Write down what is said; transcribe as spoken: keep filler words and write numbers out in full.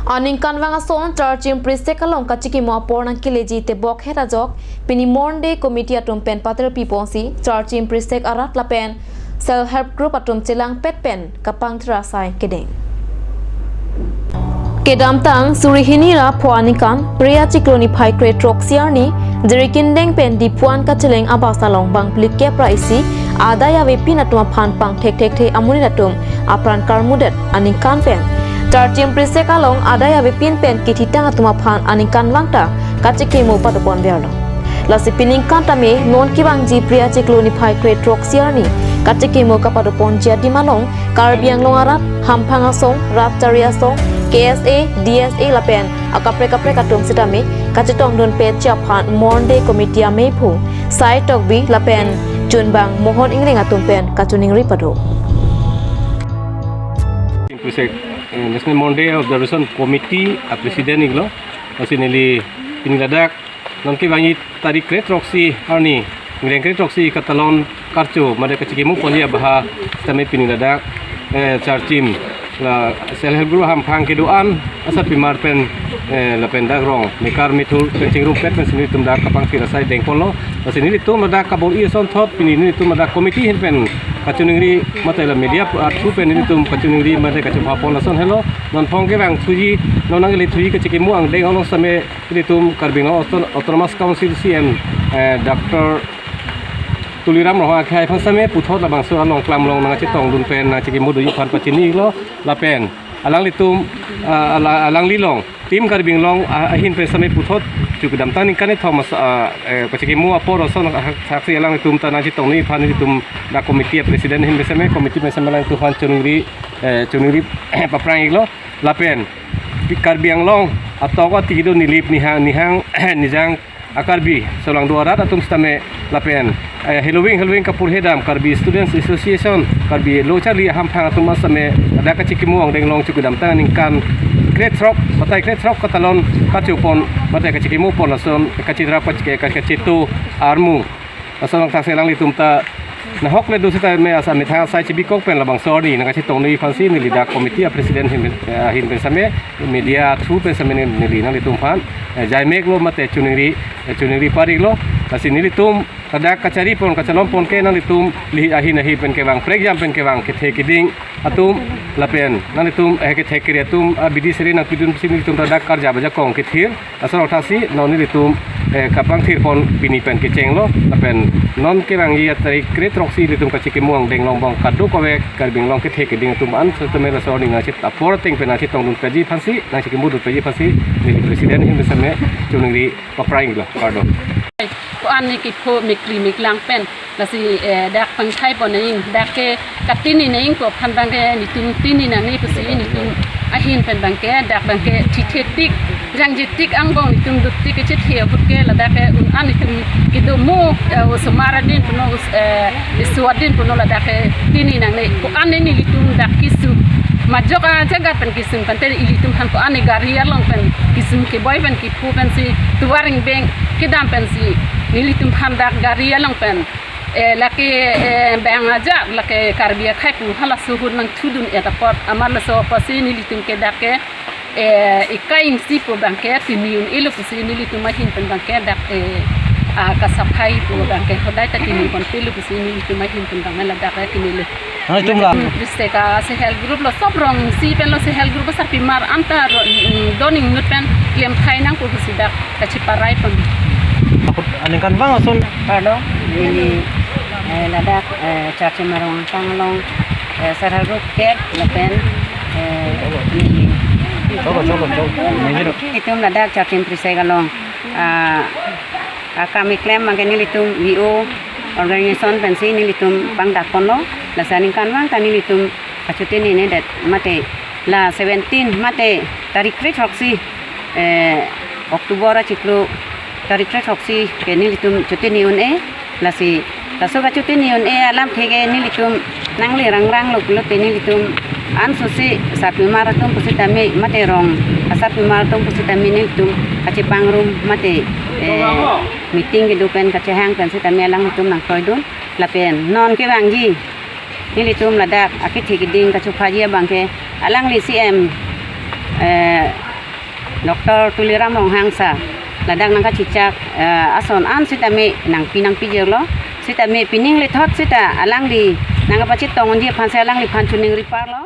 Aningkanvang ason Charchim Prisek along kachikimo apor nangkeleji tebok het ajok pini Morning Day Committee atum pen paterpi ponsi Charchim Prisek arat lapen Self Help Group atum chelangpet pen kapangthir asai kedeng. Kedamtang suri hini ra pho aningkan Phre achiklo niphai kre throksi arni Jirikindeng pen Diphu-an kacheleng abus along bangphlikep ra isi adai avepin atum aphan pangthekthekthe amonit atum apran karmudet aningkan pen Charchim Prisek along adai avepin pen kithitang atum aphan aningkanvang ta kachikimo padoponverlo. Lasi piningkan tame non kevangji Phre achiklo niphai kre throksi arni kachikimo kapadoponji adim along Karbi Anglong arat, hamphang asong, rat chari asong, K S A, D S A lapen akaprek kaprek atum sitame kachetongdunpetji aphan Morning Day Committee amephu Sai Tokbi lapen chunbang Mohon Ingring atum pen kachiningri pado. Prisek, eh, National Morning Day Observation Committee a President iklo. Lasi neli pini ladak non kevangji tarik kre throksi arni, Ingkreng kre throksi katalon karcho mate kachikimo ponji abaha sitame pini ladak, eh, Charchim la Self Help Group hamphang kedo-an asarpimar pen, eh, lapen dak rong mekar methur pen chingrumpet pensi nelitum dak kapangthir asai dengponlo. Lasi nelitum ladak kabor-i asonthot pini nelitum ladak committee ahin pen kachiningri mate la media pu-, a through pen nelitum kachiningri mate kachepapon ason helo. Non phong kevangthuji, non nangkele thuji kachikimo angdeng along sitame nelitum Karbi Anglong Auto-, Autonomous Council C E M, eh, Doctor Tuliram Ronghang akhai aphan sitame puthot labangso along klam along nangchetongdun pen nangchikimo doji aphan pachinilo lapen alanglitum, ah, ala-, alanglilong Team Karbi Anglong, ah, ahin pen sitame puthot chu kedamtang ningkan kethom as-, ah, eh, kachikimo apor ason hak-, haksi alanglitum ta nangchetongdun aphan nelitum dak committee a President ahin pen sitame committee pen sitame alanglitum aphan chiningri, eh, chiningri paphrang iklo lapen Karbi Anglong atok ati kedo Nilip Nihang, Nihang Nijang a Karbi solangdo arat atum sitame lapen, eh, heloving heloving kapurhedam Karbi Students Association, Karbi Lo Charli ahamphang atum sitame ladak kachikimo angdeng along chu kedamtang aningkan kre throk, batai kre throk katalon kachopon, batai kachikimo pon ason kachirap kachike kachitu armu. Lason nangthaksi alanglitum ta nahok le do sitame asa methang asai chibikok pen labangso arni nangkachetongdun aphansi neli dak committee a President ahin, eh, ahin pen sitame media through pen sitame neli nanglitum aphan, eh, jaimeklo mate chiningri, eh, chiningri pariklo. Lasi nelitum ladak kacharipon kachalonpon ke nanglitum lihi ahin ahin pen kevang prekjam pen kevang kethe keding atum lapen nanglitum, eh, kethe kere atum, ah, bidi seri nangpidun pusi nelitum ladak karja bajakong kethir. Lason nangthaksi non nelitum, eh, kapangthirpon pini pen kechenglo lapen non kevangji tarik kre throksi nelitum kachikimo angdeng along bang kadokave Karbi Anglong kethe keding atum an sitame laso arni nangchet apor ateng pen nangchetongdun peji aphansi nangchikimodun peji aphansi neli President ahin pen sitame chiningri paphrang iklo, kardom. Ko-an ne kepho mekri meklang pen lasi, eh, dak pangthai pon nangji, dak ke katini nangji ko aphan abangke nelitum tini nangne pusi nelitum ahin pen abangke dak abangke thithe tik, jangje tik angbong nelitum dut tik kechethe ahut ke ladak ke un-an nelitum kedo mo, eh, osomar adin puno, eh, esu adin puno ladak ke tini nangne ko-an ne nelitum dak kesung. Majok ajaga pen kesung pen te ilitum aphan ko-an ne gari along pen kesung keboi pen kepho pensi tovar ingbeng kedam pensi nelitum aphan dak gari along pen, eh, lake, eh, bang aja lake Karbi akhei pu halaso ahut nangthudun-et apot amat laso apotsi nelitum ke dak ke, eh, ekai ingsi pu abangke tini un-elo pusi nelitum ahin pen abangke dak, eh, ah, kasaphai pu abangke hodai ta tini ponpelo pusi nelitum ahin pen abangke ladak ke tini le. Nangtum la. Prisek a Self Help Group lo sob rong isi pen lo Self Help Group asarpimar anta ro, mm, don ingnut pen klemthai nangpo pusi dak kachiparai pon. Akut aningkanvang ason. Pardon, neli, eh, ladak, eh, Charchim arong angkang along, eh, Self Help Group kep lapen, eh, neli. Coba, coba, coba. Neli ro. Itum ladak Charchim Prisek along, ah, akam keklem abangke nelitum V O organization pensi nelitum pangdakponlo, lasi aningkanvang ta nelitum kachotini nedet mate la seventeen mate tarik kre throksi, eh, October achiklo tarik kre throksi ke nelitum chotini un-e, lasi laso kachotini un-e alamthe ke nelitum nangli rangrang lo pulote nelitum ansose sarpimar atum pusitame mate rong asarpimar atum pusitame nelitum kachepangrum mate, eh, meeting kedo pen kachehang pen sitame alanglitum nangkroidun lapen non kevangji nelitum ladak akethe keding kachophaji abangke alangli C M, eh, Doctor Tuliram Ronghang sir, ladak nangkachechak, eh, ason an sitame nangpi nangpijirlo. Sitame pining lethot sita alangli nangkapachetong unji aphansi alangliphan choningri parlo.